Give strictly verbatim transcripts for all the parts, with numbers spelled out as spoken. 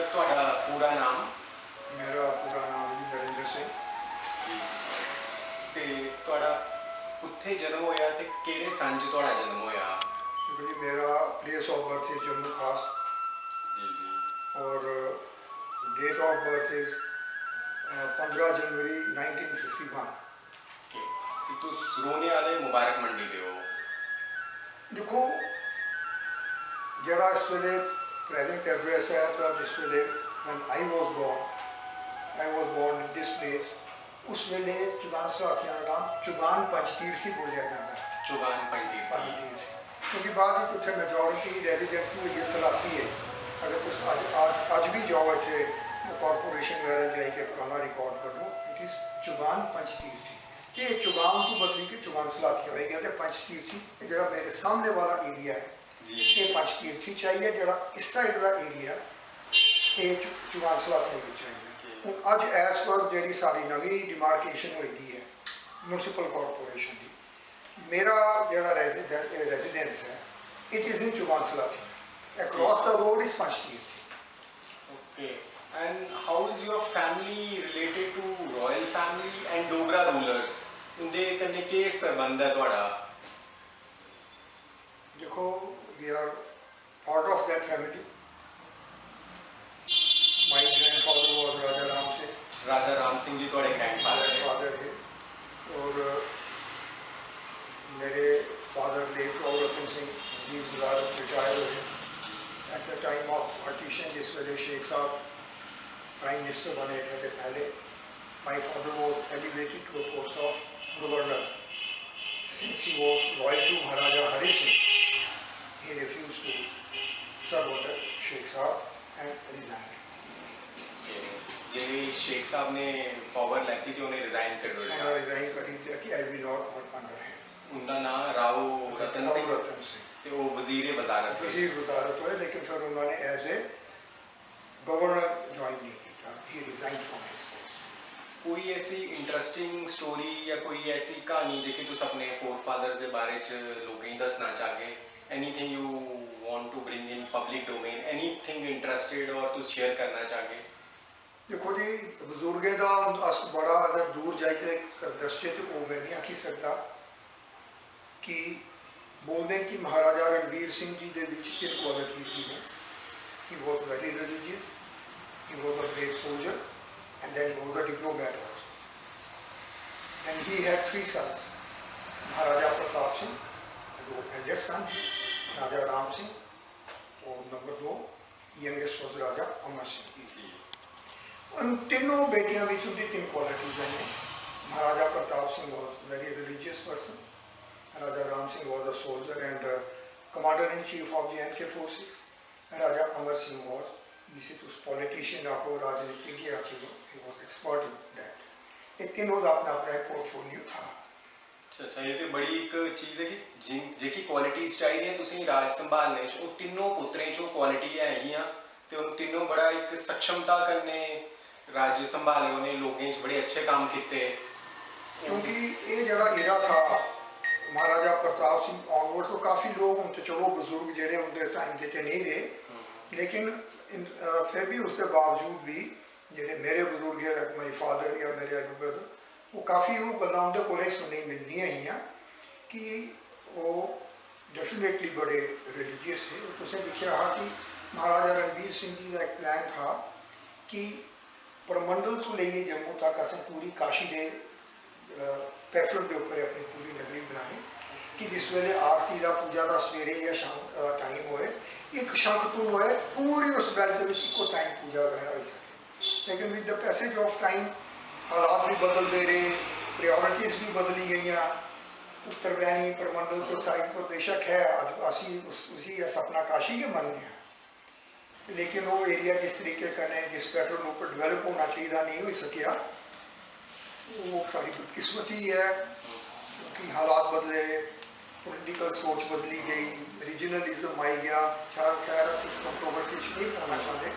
ਤੁਹਾਡਾ ਪੂਰਾ ਨਾਮ? ਮੇਰਾ ਪੂਰਾ ਨਾਮ ਜੀ ਨਰਿੰਦਰ ਸਿੰਘ। ਤੇ ਤੁਹਾਡਾ ਕਿੱਥੇ ਜਨਮ ਹੋਇਆ ਤੇ ਕਿਹੜੇ ਸਨ ਚ ਤੁਹਾਡਾ ਜਨਮ ਹੋਇਆ? देखो जी, मेरा place of birth is Jammu खास ਜੀ ਜੀ। और date of birth is पंद्रह जनवरी नाइनटीन फिफ्टी वन। ਤੇ ਤੁਸੀਂ ਰੋਣੇ ਵਾਲੇ ਮੁਬਾਰਕ ਮੰਡੀ ਦੇ ਹੋ? देखो, ਜਿਹੜਾ ਇਸ ਵੇਲੇ ਪ੍ਰੈਜ਼ੈਂਟ ਐਡਰੈਸ ਹੈ ਤਾਂ ਜਿਸ ਵੇਲੇ when I was born, I was born in this place, ਉਸ ਵੇਲੇ ਚੁਗਾਨ ਸਲਾਥੀਆਂ ਦਾ ਨਾਮ ਚੁਗਾਨ ਪੰਚਤੀਰਥੀ ਬੋਲਿਆ ਜਾਂਦਾ ਹੈ। ਚੁਗਾਨ ਪੰਜੀਰ। ਪੰਚਤੀਰਥੀ, ਕਿਉਂਕਿ ਬਾਅਦ ਵਿੱਚ ਉੱਥੇ ਮੈਜੋਰਿਟੀ ਰੈਜ਼ੀਡੈਂਟਸ ਨੂੰ ਇਹ ਸਲਾਥੀ ਹੈ। ਅਗਰ ਤੁਸੀਂ ਅੱਜ ਅੱਜ ਅੱਜ ਵੀ ਜਾਓ ਇੱਥੇ ਕਾਰਪੋਰੇਸ਼ਨ ਵਗੈਰਾ ਜਾਈ ਕੇ ਪੁਰਾਣਾ ਰਿਕਾਰਡ ਕੱਢੋ, ਇਟ ਇਜ਼ ਚੁਗਾਨ ਪੰਚਤੀਰਥੀ। ਤੇ ਇਹ ਚੁਗਾਨ ਤੋਂ ਬਦਲੀ ਕੇ ਚੁਗਾਨ ਸਲਾਥੀ ਹੋਏਗਾ ਤੇ ਪੰਚਤੀਰਥੀ ਇਹ ਜਿਹੜਾ ਮੇਰੇ ਸਾਹਮਣੇ ਵਾਲਾ ਏਰੀਆ ਹੈ ਜੀ। ਇਹ ਪੰਚਤੀਰਥੀ ਚ ਆਈ ਹੈ। ਜਿਹੜਾ ਇਸ ਸਾਈਡ ਦਾ ਏਰੀਆ ਇਹ ਚੁ- ਚੁਗਾਨ ਸਲਾਥੀ ਵਿੱਚ ਆਈ ਹੈ। ਹੁਣ ਅੱਜ ਐਸ ਪਰ ਜਿਹੜੀ ਸਾਡੀ ਨਵੀਂ ਡਿਮਾਰਕੇਸ਼ਨ ਹੋਈ ਦੀ ਹੈ ਮਿਊਨਿਸਪਲ ਕਾਰਪੋਰੇਸ਼ਨ ਦੀ, ਮੇਰਾ ਜਿਹੜਾ ਰੈਜ਼ੀਡੈਂਸ ਹੈ, it is in Chugan Salathi. Across the road is Panchtirthi. Okay. And how is your family related to royal family and Dogra rulers? उं'दे कन्नै केह् सरबंध ऐ थुआढ़ा? देखो, we are part of that family. My grandfather was Raja Ram Singh. राजा राम सिंह जी थुआढ़े grandfather है। Father है। और मेरे फादर लेट राव रतन सिंह वजीर वजारत रिटायर हुए। At the time of partition, जिस वेले शेख साहब प्राइम मिनिस्टर बने थे, तो पहले my father was elevated to a post of governor. Since he was loyal to Maharaja Hari Singh, he refused to serve under Sheikh Saab and resigned. ਤੇ ਜਿਹੜੇ ਸ਼ੇਖ ਸਾਹਿਬ ਨੇ power ਲੈਤੀ ਤੇ ਉਹਨੇ ਰਿਜ਼ਾਈਨ ਕਰ उन्होंने ਦਿੱਤਾ। रिजाइन कर दिया कि I will not work under him. ਉਹਦਾ ਨਾਮ ਰਾਓ ਰਤਨ राव ਸਿੰਘ रतन सिंह ਤੇ ਉਹ ਵਜ਼ੀਰ ਵਜ਼ਾਰਤ ਸੀ। वजीर वजारत हुए, लेकिन फिर उन्होंने एज ए गवर्नर ज्वाइन नहीं किया। He resigned from his post. ਕੋਈ ਐਸੀ ਇੰਟਰਸਟਿੰਗ ਸਟੋਰੀ ਜਾਂ ਕੋਈ ਐਸੀ ਕਹਾਣੀ जेह्की तुस अपने फोरफादर्स दे बारे च लोकें गी दस्सना चाहगे? Anything you want to bring in public domain? Anything interested और तुस शेयर करना चाहगे? देखो जी, बजुर्गें दा अस बड़ा अगर दूर जाइयै दस्सचै ते ओह् में नहीं आखी सकदा कि बोलदे न कि महाराजा रणबीर सिंह जी दे विच तिन्न क्वालिटी थी ने। He was very religious, he was a brave soldier, and then he was a diplomat also. And he had three sons, महाराजा प्रताप सिंह, जो एल्डेस्ट सन है, राजा राम सिंह, और नंबर दो, यंगेस्ट वॉज राजा अमर सिंह। ਜੀ। उन तीनों बेटियां विच उंदी तीन क्वालिटीज हैं। महाराजा Pratap Singh was very religious person, Raja Ram Singh was a soldier and commander in chief of J and K forces, Raja Amar Singh was, जिसी तुस पॉलिटिशियन आखो, राजनीतिज्ञ आखो, he was expert in that। ये तीनों का अपना अपना पोर्टफोलियो था। अच्छा अच्छा, ये तो बड़ी एक चीज है कि जिन जेह्की क्वालिटीज चाहिदियां तुसेंगी राज संभालने च, ओह् तिन्नों पुत्तरें च ओह् क्वालिटी है हियां। ते उन तिन्नों बड़ा इक सक्षमता कन्नै राज्य संभाले, उ'नें लोकें च बड़े अच्छे कम्म कीते। क्योंकि ये जेह्ड़ा एरा था महाराजा प्रताप सिंह ऑनवर्ड्स, तो काफ़ी लोग हून तो चलो बुजुर्ग जेह्ड़े उंदे टाइम दे ते नेईं रेह्, लेकिन इन- अ, फिर भी उसदे बावजूद भी जेह्ड़े मेरे बुजुर्ग है, लाइक माई फादर या मेरे एल्डर ब्रदर, वो काफ़ी वो गल्लां उंदे कोले सुनने गी मिलदियां हियां कि वो डेफिनेटली बड़े रिलीजियस हे। और तुसें दिक्खेआ हा कि महाराजा रणबीर सिंह जी दा एक प्लान था कि परमंडल तो लेइयै जम्मू तक असें पूरी काशी दे पैटर्न दे उप्पर अपनी पूरी नगरी बनानी कि जिस वेले आरती दा, पूजा दा सवेरे या शाम दा टाइम होए, इक शंख धुन होए, पूरी उस बेल्ट दे विच इक्को टाइम पूजा वगैरह होई सके। लेकिन with the passage of time हालात भी बदलते रहे, प्रायोरिटीज भी बदली गईयां। उत्तर बैनी परमंडल तो साइड पर बेशक है, अज असी उस, उसी अस अपना काशी गै मनने आं, लेकिन वो एरिया जिस तरीके कन्नै जिस पैटर्न उप्पर डेवलप होना चाहिदा नहीं होई सकेआ, वो साढ़ी बदकिस्मती ऐ, क्योंकि हालात बदले, पॉलिटिकल सोच बदली गई, रीजनलिज्म आई गया। खैर खैर अस इस कंट्रोवर्सी च नहीं पौना चाहते,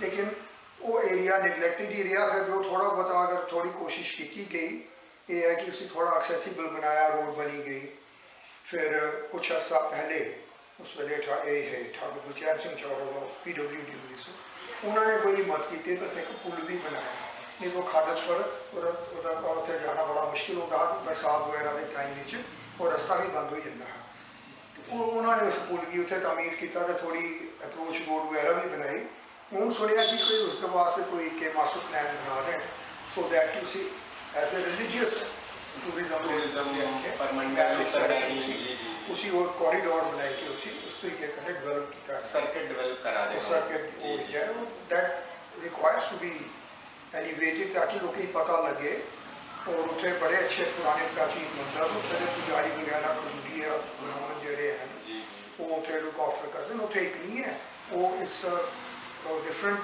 लेकिन वो एरिया निगलेक्टेड ही रेहा। फिर जो थोड़ा बहुत अगर थोड़ी कोशिश की गई, ये है कि उसी थोड़ा एक्सेसिबल बनाया, रोड बनी गई। फिर कुछ अर्सा पहले उस बेल्लै ठा- एह् हे ठग गुलचैन सिंह चौड़ा दा पीडब्ल्यूडी मिनिस्टर, उन्होंने कोई हिम्मत की तो इत्थै इक पुल भी बनाया। नहीं तो खड्ड पर और ओह्दा उत्थै जाना बड़ा मुश्किल होंदा हा, बरसात बगैरा दे टाइम बिच ओह् रस्ता भी बंद होई जंदा हा। ते ओह् उन्होंने उस पुल गी उत्थै तामीर कीता ते थोड़ी अप्रोच रोड बगैरा भी बनाई। हून सुनेआ कि कोई उसदे वास्ते कोई के मास्टर प्लान बना दे हैं, so that उसी as a religious tourism tourism आखेआ, परमंडल Baptist उत्तर आखेआ दायनी उसी, जी जी उसी और कॉरिडोर बनाई के उसी उस तरीके कन्नै डेवलप कीता है। सर्किट डेवलप करा दे और सर्किट जी और जी क्या है वो, that requires to be elevated ताकि लोकें गी पता लगे। और उत्थे बड़े अच्छे पुराने प्राचीन मंदर न, उत्थे दे पुजारी बगैरा खजूरिया ब्राह्मण जेह्ड़े हैन जी जी ओह् उत्थे लुक आफ्टर करदे न। उत्थे इक नहीं है, ओह् it's different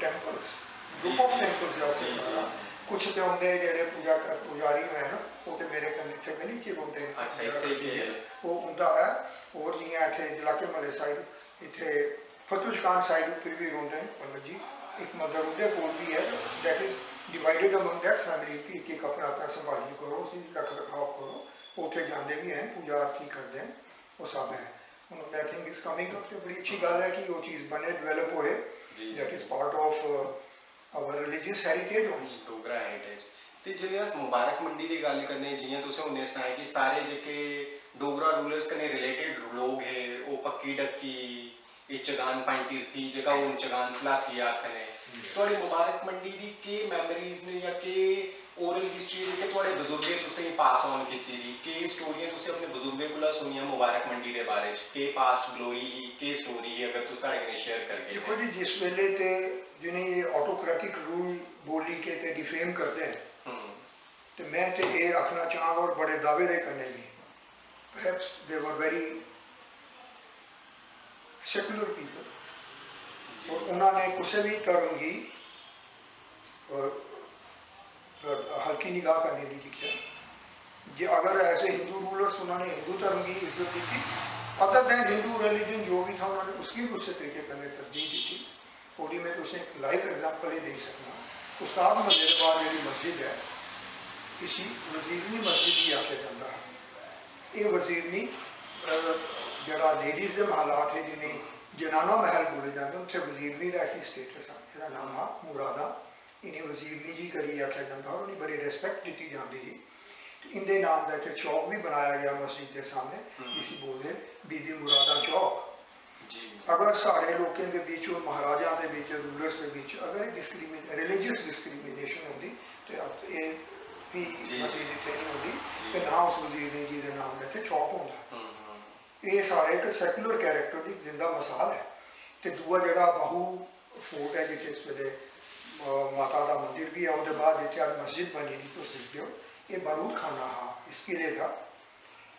temples, group of temples है उत्थे जी, जी, सारा। जी। कुछ ते उंदे जेह्ड़े पूजा कर पुजारी हैन ओह् ते मेरे कन्नै इत्थे गली च रौंह्दे न, अच्छा, पूजा इत्थे ही करदे गै। न। ओह् उंदा है। और जियां इत्थे जलाके महले साइड इत्थे फतुश खान साइड उप्पर भी रौंह्दे न पंडित जी, इक मंदर उंदे कोल भी है, that is divided among that family कि इक इक अपना अपना संभालियै करो, उसी रख रखाव करो। उत्थे जांदे भी हैन, पूजा आरती करदे न, ओह् सब है। हून that thing is coming up ते बड़ी अच्छी गल्ल है कि ओह् चीज बने, डेवलप होए। जी, That जी। is part of our religious heritage also. Dogra heritage. ते जिसलै अस मुबारक मंडी दी गल्ल करने, जियां तुसें हुनै सनाया कि सारे जेह्के डोगरा रूलर्स कन्नै रिलेटेड लोग हे, ओह् पक्की डक्की, एह् चगान पंज तीर्थी, जेह्का हून चगान सलाथिया आखने, थुआढ़े मुबारक मंडी दी केह् मैमोरीज न जां केह् ओरल हिस्ट्री जेह्के थुआढ़े बजुर्गें तुसेंगी पास ऑन कीती दी, केह् स्टोरियां तुसें अपने बजुर्गें कोला सुनियां मुबारक मंडी दे बारे च, केह् पास्ट ग्लोरी ही, केह् स्टोरी ही, अगर तुस साढ़े कन्नै शेयर करगे देखो जी, जिस बेल्ले ते जिनें ये ऑटोक्रेटिक रूल बोली के ते डिफेम करदे हैं, हम्म, ते मैं ते ये आखना चाहंग और बड़े दावे दे कन्नै भी, perhaps they were very secular people, और उन्होंने कुछ भी धर्म की और हल्की निगाह कन्नै नहीं दिक्खेआ। जे अगर एज ए हिंदू रूलर्स उन्होंने हिंदू धर्म की इज्जत दी थी, अदर दैन हिंदू रिलीजन जो भी था उन्होंने उसकी भी उस तरीके कन्नै तरजीह दी थी। और ये मैं तुसें एक लाइव एग्जांपल ही दे सकना। उस्ताद मजे दे बाद जेह्ड़ी मस्जिद है, इसी वजीरनी मस्जिद भी आखेआ जंदा हा। एह् वजीरनी, अ, जेह्ड़ा लेडीज दे महलात हे, जि'नें जनाना महल बोले जंदे, उत्थै वजीरनी दा इसी स्टेटस हा। एह्दा नाम हा मुरादा। इ'नें वजीरनी जी करियै आखेआ जंदा हा, उ'नेंगी बड़ी रिस्पैक्ट दित्ती जंदी ही। ते इं'दे नाम दा इत्थै चौक बी बनाया गेआ मस्जिद दे सामनै, जिसी बोलदे बीबी मुरादा चौक। जी अगर साढ़े लोकें दे बिच और महाराजां दे बिच, रूलर्स दे बिच अगर डिस्क्रिमिने रिलीजियस डिस्क्रिमिनेशन होंदी ते अब एह् भी जी। मस्जिद इत्थै नहीं होंदी ते ना उस वजीरनी जी दे नाम दा इत्थै चौक होंदा। हम्म, हम्म, एह् साढ़े इक सैकुलर कैरेक्टर दी जिंदा मसाल ऐ। ते दूआ जेह्ड़ा बाहू फोर्ट ऐ जित्थै इस बेल्लै अ, माता दा मंदिर बी ऐ, ओह्दे बाद जित्थै अज्ज मस्जिद बनी दी तुस दिखदे ओ, एह् बारूद खाना हा इस किले दा।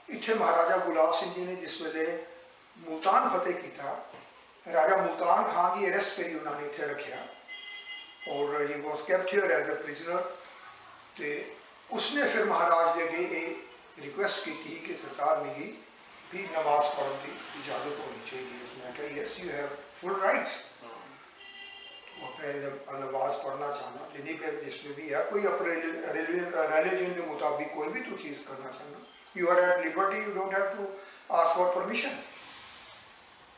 इत्थै महाराजा गुलाब सिंह जी ने जिस बेल्लै मुल्तान फतेह कीता, राजा मुल्तान खान गी अरेस्ट करी उन्होंने इत्थै रखेआ और he was kept here as a prisoner। ते उसने फिर महाराज दे अग्गें एह् रिक्वेस्ट कीती कि सरकार मिगी भी नमाज पढ़न दी इजाज़त होनी चाहिए। उसने आखेआ, yes, you have full rights। तू अपने न- नमाज पढ़ना चाहना, जिन्नी देर जिसमें भी है, कोई अपने रिलीजन के मुताबिक कोई भी तू चीज़ करना चाहना, you are at liberty, you don't have to ask for permission।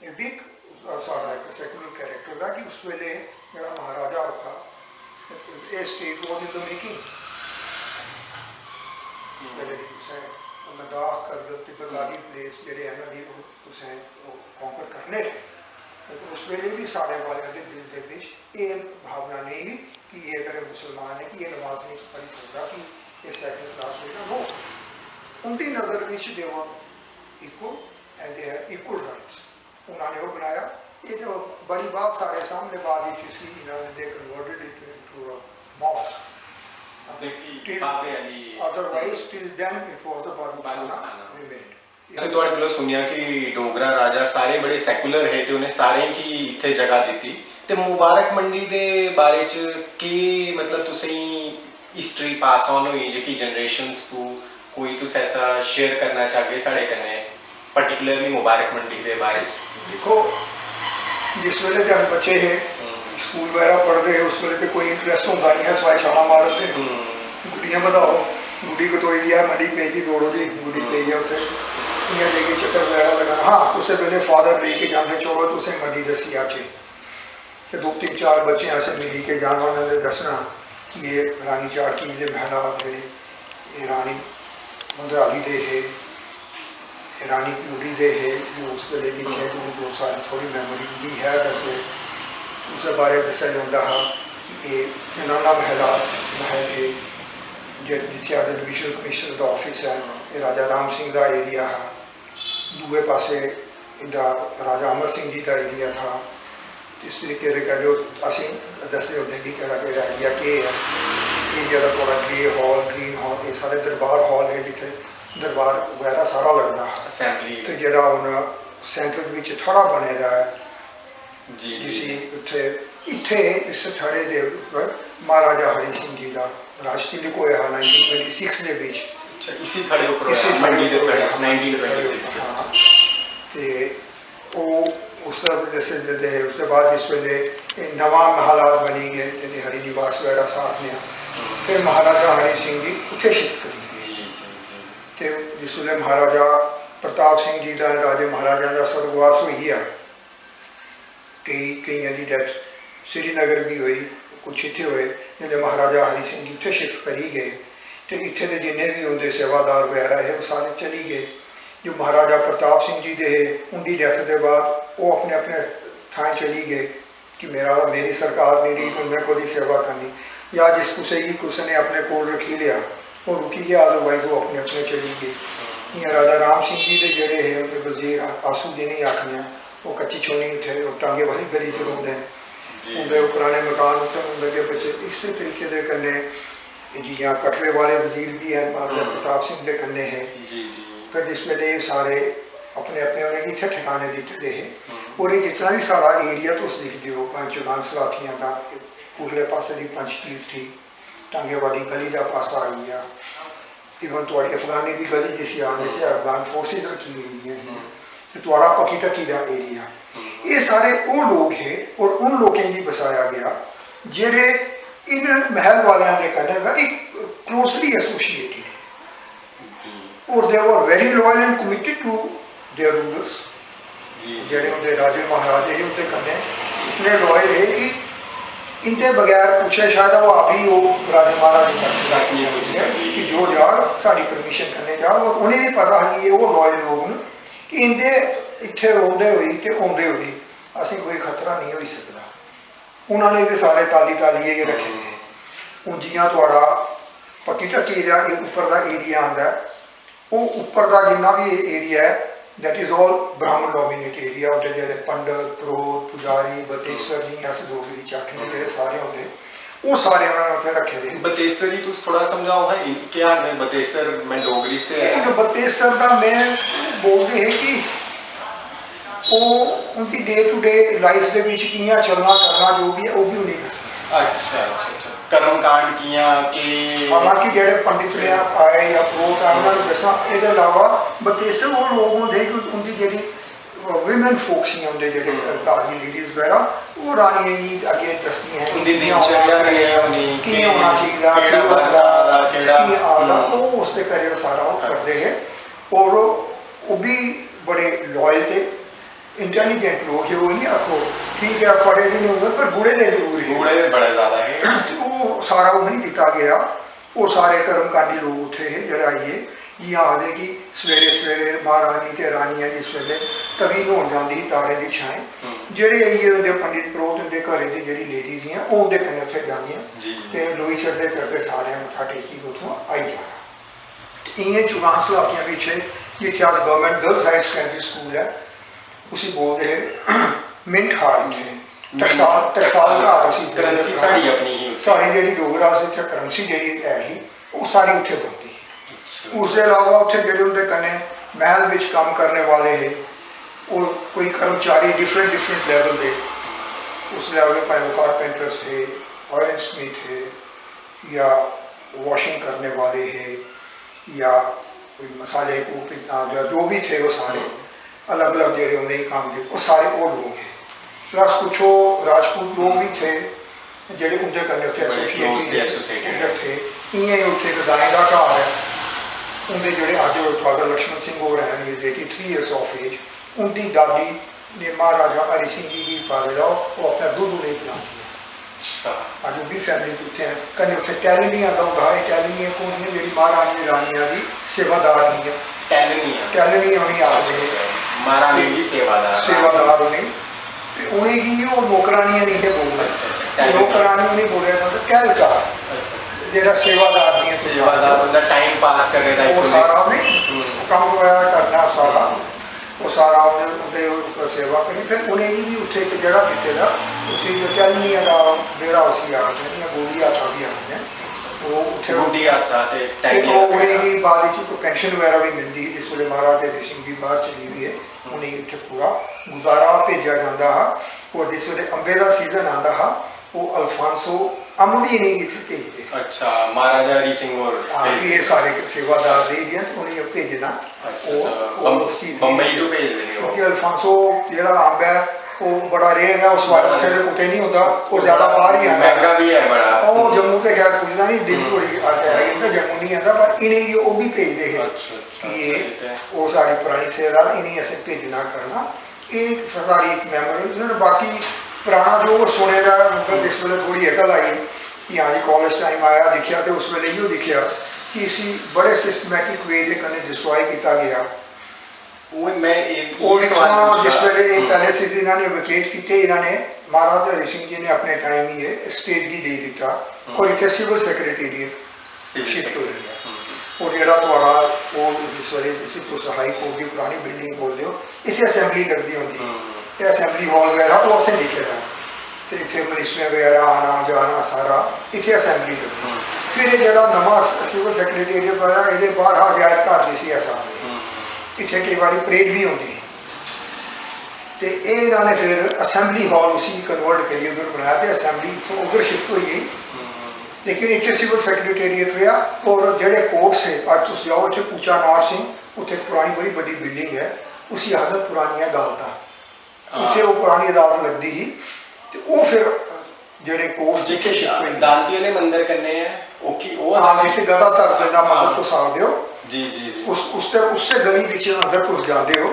एह् बी इक साढ़ा इक सैकुलर कैरेक्टर दा कि उस बेल्लै जेह्ड़ा महाराजा होता, एह् state was in the making. उस बेल्लै दी तुसें लद्दाख, करगिल, तिब्बत आदि प्लेस जेह्ड़े हैन, अभी तुसें कॉन्कर करने थे, लेकिन उस बेल्लै भी साढ़े वाले दे दिल दे बिच एह् भावना नेईं ही कि एह् अगर मुसलमान है कि एह् नमाज नहीं पढ़ी सकदा, कि एह् सैकुलर क्लास में। नो, उंदी नज़र बिच they were equal and they had equal rights। उन्होंने वो बनाया। ये तो बड़ी बात साढ़े सामने, बाद विच इसकी इन्होंने they converted it into a mosque। जेह्की Till- बाबे आह्ली Otherwise, till then it was a बारूखाना बारूखाना। remained। ਅਸੀਂ ਤੁਹਾਡੇ ਕੋਲੋਂ ਸੁਣਿਆ ਕਿ डोगरा राजा सारे बड़े सैकुलर हे ते उ'नें सारें गी इत्थै जगह दित्ती। ते मुबारक मंडी दे बारे च केह्, मतलब, तुसें हिस्ट्री पास ऑन होई जेह्की जनरेशंस तू, कोई तुस ऐसा शेयर करना चाहगे साढ़े कन्नै, पर्टिकुलरली मुबारक मंडी दे बारे च? दिक्खो, जिस बेल्लै ते अस बच्चे हे, स्कूल बगैरा पढ़दे हे, उस बेल्लै ते कोई इंटरस्ट होंदा नहीं हा, सिवाए छालां मारन दे। गुड्डियां बधाओ, गुड्डी कटोई दी ऐ, मंडी पेई दी, दौड़ो जी, गुड्डी पेई ऐ उत्थै। इ'यां जाइयै चक्कर बगैरा लगाना। हां, कुसै बेल्लै फादर लेइयै जंदे, "चलो, तुसें मंडी दस्सी आचे।" ते दो तिन्न चार बच्चे असें मिली के जाना, उ'नें ते दस्सना कि एह् रानी चाड़की दे महलात हे, एह् रानी मंदराली दे हे, एह् रानी प्यूरी दे हे, जो उस बेल्लै दी थे, जो, जो सारी थोह्ड़ी मैमोरी बी है दसदे। उसदे बारे दस्सेआ जंदा हा कि एह् जनाना महलात, महल हे, जे-, जित्थै अज्ज डिवीजनल कमिश्नर दा आफिस ऐ, एह् राजा राम सिंह दा एरिया हा। दूए पासै इंदा राजा अमर सिंह जी दा एरिया था। इस तरीके दे कन्नै ओह् असें दसदे होंदे कि केह्ड़ा केह्ड़ा एरिया केह् ऐ। एह् जेह्ड़ा थुआढ़ा ग्रे हाल, ग्रीन हाल, एह् सारे दरबार हाल हे, जित्थै दरबार बगैरा सारा लगदा हा। असेंबली। ते जेह्ड़ा हून सैंटर बिच थड़ा बने दा ऐ, जी, जी, जिसी जी। उत्थे, इत्थे इस थड़े दे उप्पर महाराजा हरि सिंह जी दा राज तिलक होया हा नाइनटीन ट्वेंटी सिक्स दे बिच। अच्छा, इसी थड़े उप्पर इसी होया, थड़े मंडी दे उप्पर थड़े होया, च, नाइनटीन ट्वेंटी सिक्स च। हां। ते ओह् उस दे, दे, दे, उसदे बाद जिस वेले एह् नवां महलात बनी गए, जिन्हें हरि निवास वगैरह अस आखने आं, फिर महाराजा हरि सिंह जी उत्थे शिफ्ट करी गए। जी, जी, जी। ते जिस वेले महाराजा प्रताप सिंह जी दा, राजे महाराजा दा स्वर्गवास होई गया, केई, केइयें दी डेथ श्रीनगर भी होई, कुछ इत्थै होए। जिसलै महाराजा हरि सिंह जी इत्थै शिफ्ट करी गए ते इत्थै दे जिन्ने बी उं'दे सेवादार बगैरा हे, ओह् सारे चली गए। जो महाराजा प्रताप सिंह जी दे हे, उं'दी डेथ दे बाद ओह् अपने अपने थाएं चली गए कि मेरा, मेरी सरकार नहीं रही, हून में कोह्दी सेवा करनी। या जिस कुसै गी कुसै ने अपने कोल रक्खी लेआ, ओह् रुकी गेआ, अदरवाइज ओह् अपने अपने चली गे। इ'यां राजा राम सिंह जी दे जेह्ड़े हे, उं'दे वजीर आसू जि'नेंगी आखने आं, ओह् कच्ची छौनी उत्थै टांगे वाली गली च रौंह्दे न। जी। उं'दे ओह् पराने मकान उत्थै न, उं'दे अग्गें पिच्छें। इस्सै तरीके दे कन्नै जि'यां कटरे वाले वजीर बी हैन, महाराजा हम्म। प्रताप सिंह दे कन्नै हे। जी, जी। फिर जिस बेल्लै एह् सारे अपने अपने उ'नेंगी इत्थै ठिकाने दित्ते दे हे, हम्म। और एह् जितना बी साढ़ा एरिया तुस दिखदे ओ, भाएं चौगान सलाथियां दा, उरले पासै दी पंचतीर्थ ही, टांगे वाली गली दा पासा आई गेआ, इवन थुआढ़ी अफगानी दी गली जिसी आखदे, ते अफगान फोर्सेस रक्खी गेदियां हियां, ते थुआढ़ा पक्की ढक्की दा एरिया। एह् सारे ओह् लोक हे और उन लोकें गी बसाया गया जेह्ड़े इन महल वालेआं दे कन्नै very closely associated हे। और they were very loyal and committed to their rulers। जी। जेह्ड़े उं'दे राजे महाराजे हे, उं'दे कन्नै इतने लॉयल हे कि इं'दे बगैर पुच्छे शायद हवा बी ओह् राजे महाराजे तक जाई निं पुज्जी सकदी। कि जो जाग, साढ़ी परमिशन कन्नै जाग। और उ'नें बी पता हा कि एह् ओह् लॉयल लोक न कि इं'दे इत्थै रौंह्दे होई ते होंदे होई असें कोई खतरा नेईं होई सकदा। उ'नें ते सारे ताली तालियै गै रक्खे दे हे। हून जि'यां थुआढ़ा पक्की ढक्की दा एह् उप्पर दा एरिया आंदा ऐ, ओह् उप्पर दा जिन्ना बी एरिया ऐ, that is all Brahmin dominate area। उद्धर जेह्ड़े पंडत, परोह्त, पुजारी, बतेसर, जि'यां अस डोगरी च आखने, जेह्ड़े सारे होंदे, ओह् सारे उ'नें उत्थै रक्खे दे हे। बतेसर गी तुस थोह्ड़ा समझाओ हां, एह् केह् आखदे बतेसर? में डोगरी च ते ऐ। हून बतेसर दा में बोलदे हे कि ओह् उं'दी डे टू डे लाइफ दे बिच कि'यां चलना करना, जो बी ऐ, ओह् बी उ'नेंगी दस्सना। अच्छा, अच्छा, अच्छा। कर्मकांड कि'यां, केह्? हालांकि जेह्ड़े पंडित ने आए जां परोह्त आए, उ'नें दस्सना। एह्दे अलावा बतेसर ओह् लोक होंदे हे कि उं'दी जेह्ड़ी women folks हियां, उं'दे जेह्ड़े हम्म। घर दी लेडीज बगैरा, ओह् रानियें गी अग्गें दस्सदियां हियां उं'दी कि कि'यां दिनचर्या होना केह् ऐ, चाहिदा, उ'नें कि'यां होना चाहिदा, केह् केह्ड़ा होंदा, बर्ताव, केह्ड़ा, कि'यां आखदा, हम्म। ओह् उसदे कन्नै सारा ओह् करदे हे। और ओह् बी बड़े लॉयल ते इंटेलिजेंट लोक हे, ओह् निं आखो, ठीक ऐ, पढ़े दे निं होङन, पर गुड़े दे जरूर हे। गुड़े दे बड़े ज्यादा हे। ते ओह् सारा उ'नेंगी दित्ता गेआ। ओह् सारे कर्मकांडी लोक उत्थै हे, जेह्ड़े आई गे। जि'यां आखदे कि सवेरे सवेरे महारानी ते रानियां जिस बेल्लै तवी न्हौन जांदी ही तारें दी छाएं, हम्म। जेह्ड़े आई गे उं'दे पंडित परोह्त, उं'दे घरै दी जेह्ड़ी लेडीज हियां, ओह् उं'दे कन्नै उत्थै जांदियां जी। ते लोई चढ़दे चढ़दे सारें मत्था टेकियै उत्थुआं आई जाना। ते इ'यां चौगान सलाथियां बिच, जित्थै अज्ज government girls higher secondary school ऐ, उसी बोलदे हे मिंट हाल इत्थै। हम्म। टकसाल, टकसाल घर उसी बोलदे। करेंसी साढ़ी अपनी ही उत्थै। साढ़ी जेह्ड़ी डोगरा, अस इत्थै करेंसी जेह्ड़ी है ही, ओह् सारी उत्थै बनदी ही। अच्छा। उसदे अलावा उत्थै जेह्ड़े उं'दे कन्नै मैह्ल बिच कम्म करने वाले हे, ओह् कोई कर्मचारी डिफरेंट, डिफरेंट लेवल दे, उसलै ओह् भाएं ओह् कारपेंटर्स हे, आयरन स्मिथ हे, या वॉशिंग करने वाले हे, या कोई मसाले को पिसना, या जो भी थे, वो सारे अलग-अलग जेह्ड़े उ'नें कम्म कीते, ओह् सारे ओह् लोक हे। प्लस कुछ ओह् राजपूत लोक बी थे, जेह्ड़े उं'दे कन्नै उत्थै बड़े एसोसिएटेड closely हे, associated। उद्धर थे। इ'यां गै उत्थै इक दाएं दा घर ऐ, उं'दे जेह्ड़े अज्ज फादर लक्ष्मण सिंह होर हैन, is eighty three years of age, उं'दी दादी ने महाराजा हरि सिंह जी गी पाले दा, ओह् अपना दुद्ध उ'नेंगी पिलांदी ऐ। अच्छा। अज्ज ओह् बी फैमिली उत्थै ऐ। कन्नै उत्थै टैलनियां दा होंदा हा, एह् टैलनियां कौन हियां? जेह्ड़ी महारानी रानियां दी सेवादार हियां। टैलनियां। टैलनियां उ'नेंगी आखदे हे। महारानी दी सेवादार। सेवादार उ'नेंगी, ते उ'नेंगी ओह् नौकरानियां नेईं हे बोलदे। अच्छा, अच्छा, टैलनियां। नौकरानी उ'नेंगी बोलेआ जंदा टैहलकार, अच्छा, अच्छा। जेह्ड़ा सेवादार दियां सेवा सेवादार, उं'दा टाइम पास करने दा इक ओह् उं'दे- सारा उ'नें हम्म। कम्म बगैरा करना सारा, ओह् सारा उं'दे उं'दे उप्पर सेवा करी। फिर उ'नेंगी बी उत्थै इक जगह दित्ते दा, उसी टैहलनियां दा बेड़ा उसी आखदे न, जां गोली हाथा बी आखदे न। ओह् उत्थै गुड्डी हाथा ते ते टैहलियां ओह् दा उ'नेंगी बाद च कोई पेंशन बगैरा बी मिलदी ही, जिस बेल्लै महाराज हरि सिंह जी बाहर चली गे, उ'नेंगी उत्थै पूरा गुजारा भेजेआ जंदा हा। और जिस बेल्लै अम्बे दा सीजन आंदा हा, ओह् अल्फांसो अम्ब बी इ'नेंगी इत्थै भेजदे हे। अच्छा, महाराजा हरि सिंह होर हां, कि एह् साढ़े सेवादार रेही गे न, ते उ'नेंगी भेजना। अच्छा, ओह्- अच्छा, ओह् बम- उसी बम्बई तू भेजदे हे ओह्। क्योंकि अल्फांसो जेह्ड़ा अम्ब ऐ, ओह् बड़ा रेयर ऐ, उस बार बड़ा उत्थै ते रेयर। कुतै नहीं होंदा, और ज्यादा बाहर ही आंदा। मैंह्गा बी ऐ बड़ा। ओह् जम्मू ते खैर पुजदा नहीं, दिल्ली थोड़ी अग्गें आई जंदा, जम्मू नहीं आंदा, पर इ'नेंगी ओह् बी भेजदे हे। अच्छा, अच्छा, कि एह् ठीक ऐ। ओह् साढ़ी परानी सेवादार, इ'नेंगी असें भेजना करना। एह् इक साढ़ी इक मैमोरी। बाकी पराना जो ओह् सुने दा, मतलब जिस बेल्लै थोड़ी अकल आई कि हां जी, कालेज टाइम आया, दिक्खेआ, ते उस बेल्लै इ'यो दिक्खेआ कि इसी बड़े सिस्टमैटिक वे दे कन्नै डिस्ट्रॉय कीता गेआ। ओह् मैं एह्- और एह् सवाल इत्थुआं जिस पुच्छना। बेल्लै एह् हम्म। पैलेसिस इ'नें वेकेट कीते, इ'नें, महाराज हरि सिंह जी ने अपने टाइम ही एह् स्टेट गी देई दित्ता। और इत्थै सिविल सैक्रेटेरिएट सिविल शिफ्ट होई सैक्रेटेरिएट। गेआ। और जेह्ड़ा थुआढ़ा ओह्, सॉरी, जिसी तुस हाई कोर्ट दी परानी बिल्डिंग बोलदे हो, इत्थै असेंबली लगदी होंदी ही। हम्म। ते असेंबली हाल बगैरा ओह् असें दिक्खे दा। ते इत्थै मिनिस्टरें बगैरा आना जाना सारा इत्थै असेंबली लगदी। हम्म। फिर एह् जेह्ड़ा नमां सिविल सैक्रेटेरिएट बनेआ, एह्दे बाहर हा अजायब घर जिसी अस आखदे। हम्म। इत्थै केईं बारी परेड बी होंदी ही। ते एह् इ'नें फिर असेंबली हाल उसी कन्वर्ट करियै उद्धर बनाया, ते असेंबली इत्थूं उद्धर शिफ्ट होई गेई। हम्म। लेकिन इत्थै सिविल सैक्रेटेरिएट रेहा। और जेह्ड़े कोर्ट्स हे, अज्ज तुस जाओ इत्थै कूचा नार सिंह, उत्थै इक परानी बड़ी बड्डी बिल्डिंग ऐ, उसी आखदे परानियां अदालतां। हां। उत्थै ओह् परानी अदालत लगदी ही, ते ओह् फिर जेह्ड़े कोर्ट्स जेह्के इत्थै शिफ्ट होई गे। दांती आह्ले मंदर कन्नै ऐ, ओह् की ओह् हां, जित्थै गदाधर दंडा मंदर हां। तुस आखदे हो, जी, जी, जी। उस उससे उससे गली बिच अंदर तुस जांदे हो,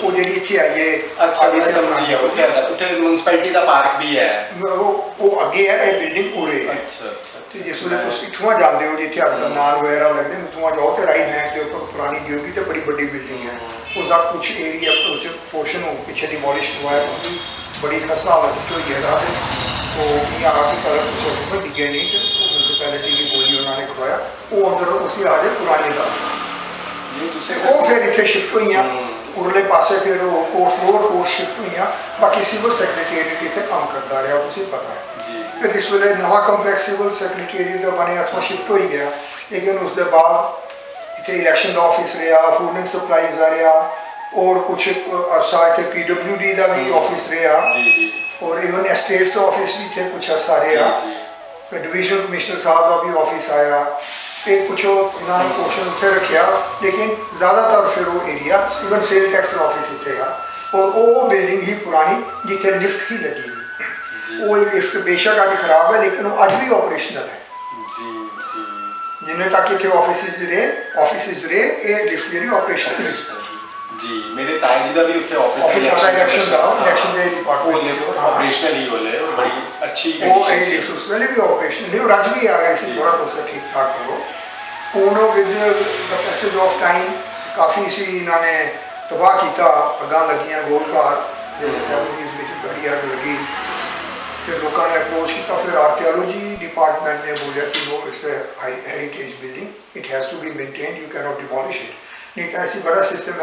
ओह् जेह्ड़ी इत्थै आई ऐ, अच्छा, आगे मैं ते समझ गया। उत्थै, उत्थै म्युनिसिपैलिटी दा पार्क भी ऐ। ओह् ओह् अग्गें ऐ, एह् बिल्डिंग पूरे ऐ। अच्छा, अच्छा। ते जिस बेल्लै तुस इत्थुआं जांदे हो, जित्थै अज्जकल नान बगैरा लगदे न, उत्थुआं जाओ ते राइट हैंड दे उप्पर परानी ड्यूटी ते बड़ी बड्डी बिल्डिंग ऐ। उसदा कुछ एरिया, कुछ पोर्शन ओह् पिच्छे डिमोलिश करवाया, क्योंकि बड़ी खस्ता हालत च होई गेदा हा। ते ओह् इ'यां हा कि कदें कुसै उप्पर डिग्गे नेईं, ते म्युनिसिपैलिटी गी गोली उ'नें खवाया। ओह् अंदर उसी आखदे परानी अदालत। जी, तुसें ते ओह् फिर इत्थै शिफ्ट होइयां। हम्म। उरले पासै फिर ओह् कोर्ट, लोअर कोर्ट शिफ्ट होइयां। बाकी सिविल सैक्रेटेरिएट इत्थै कम्म करदा रेहा, तुसें पता ऐ। जी, जी। फिर जिस बेल्लै नमां कंपलैक्स सिविल सैक्रेटेरिएट दा बनेआ, इत्थुआं शिफ्ट होई गेआ, लेकिन उसदे बाद इत्थै इलैक्शन दा आफिस रेहा, फूड एंड सप्लाईज दा रेहा, और कुछ अरसा इत्थै पीडब्ल्यूडी दा बी आफिस रेहा, जी, जी। और इवन एस्टेट्स दा आफिस बी इत्थै कुछ अरसा रेहा। जी, जी। फिर डिवीजनल कमिश्नर साहब दा भी आफिस आया। ते कुछ इन्होंने पोर्शन उत्थे रखेआ, लेकिन ज्यादातर फिर वो एरिया, इवन सेल टैक्स दा आफिस इत्थे हा। और वो बिल्डिंग ही पुरानी, जित्थे लिफ्ट ही लगी दी। जी। वो लिफ्ट बेशक अज खराब है, लेकिन वो अज भी ऑपरेशनल है। जी, जी। जिन्ने तक इत्थे ऑफिस रेह, ऑफिस रेह, ये लिफ्ट जेह्ड़ी ऑपरेशनल है। जी, मेरे ताया जी दा भी उत्थे ऑफिस ऑफिस साढ़ा इलेक्शन दा, इलेक्शन दे डिपार्टमेंट वो लिफ्ट ऑपरेशनल ही बोले, वो बड़ी अच्छी वो कंडीशन ये च। लिफ्ट उस वेले भी ऑपरेशन नहीं, और अज भी अगर इसी जी। थोड़ा तुस ठीक ठाक करो। हून with the passage of time काफी इसी इन्होंने तबाह किया। अग्गां लगियां गोलकार, जिसले सेवेंटीज़ विच बड़ी अग लगी, फिर लोगों ने अप्रोच किया, फिर आर्कियोलॉजी डिपार्टमेंट ने बोलिया कि no, it's a heritage building, it has to be maintained, you cannot demolish it। नहीं तो ऐसी बड़ा सिस्टम है।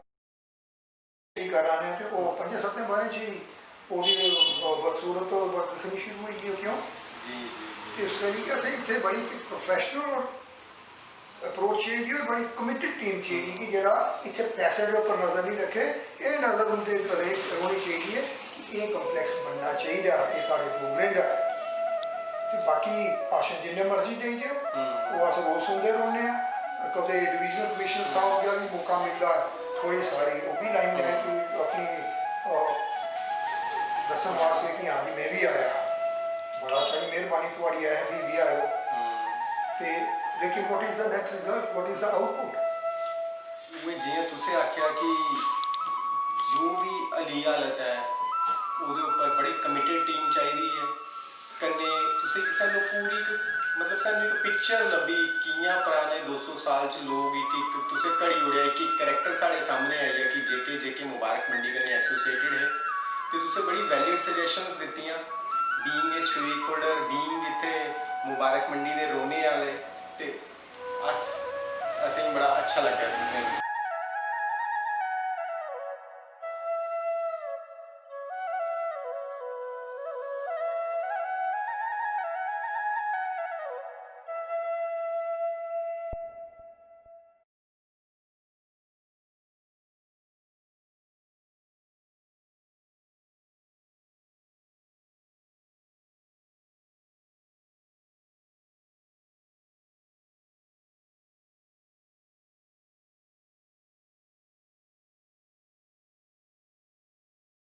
करा ने ते ओह् पंजे सत्तें बारें च ही ओह् बी, अ, बदसूरत और बददिक्खनी शुरू होई गेई। क्यों? जी, जी, ते इस करियै असें इत्थै बड़ी प्रोफेशनल और अप्रोच चाहिदी और बड़ी कमिटेड टीम चाहिदी कि जेह्ड़ा इत्थै पैसे दे उप्पर नजर नहीं रखे, एह् नजर उं'दे उप्पर एह् रौह्नी चाहिदी ऐ कि एह् कम्प्लैक्स बनना चाहिदा, एह् साढ़े डोगरें दा ऐ। ते बाकी भाशन जिन्ने मर्जी देई देओ, ओह् अस रोज सुनदे रौह्ने आं। कदें डिवीजनल कमिश्नर साहब दा बी मौका मिलदा ऐ, थोड़ी सारी ओह् बी लाइमलाइट अपनी, अ, दस्सन वास्ते कि हां जी, में बी आया। बड़ा अच्छा जी, मेहरबानी थुआढ़ी, आए, फ्ही बी आएओ। ते लेकिन what is the net result, what is the output? उ'आं जि'यां तुसें आखेआ कि जो बी हाली हालत ऐ, ओह्दे उप्पर बड़ी कमिटेड टीम चाहिदी ऐ। कन्नै तुसें गी सानूं पूरी इक, मतलब, सानूं इक पिक्चर लब्भी, कि'यां पराने दो सौ साल च लोक इक इक, तुसें घड़ी ओड़ेआ, इक इक करैक्टर साढ़े सामने आई गेआ कि जेह्के जेह्के मुबारक मंडी कन्नै एसोसिएटेड हे। ते तुसें बड़ी वैलिड सजैशंस दित्तियां, being a stakeholder, being इत्थै मुबारक मंडी दे रौह्ने आह्ले। ते अस, असेंगी बड़ा अच्छा लग्गेआ तुसें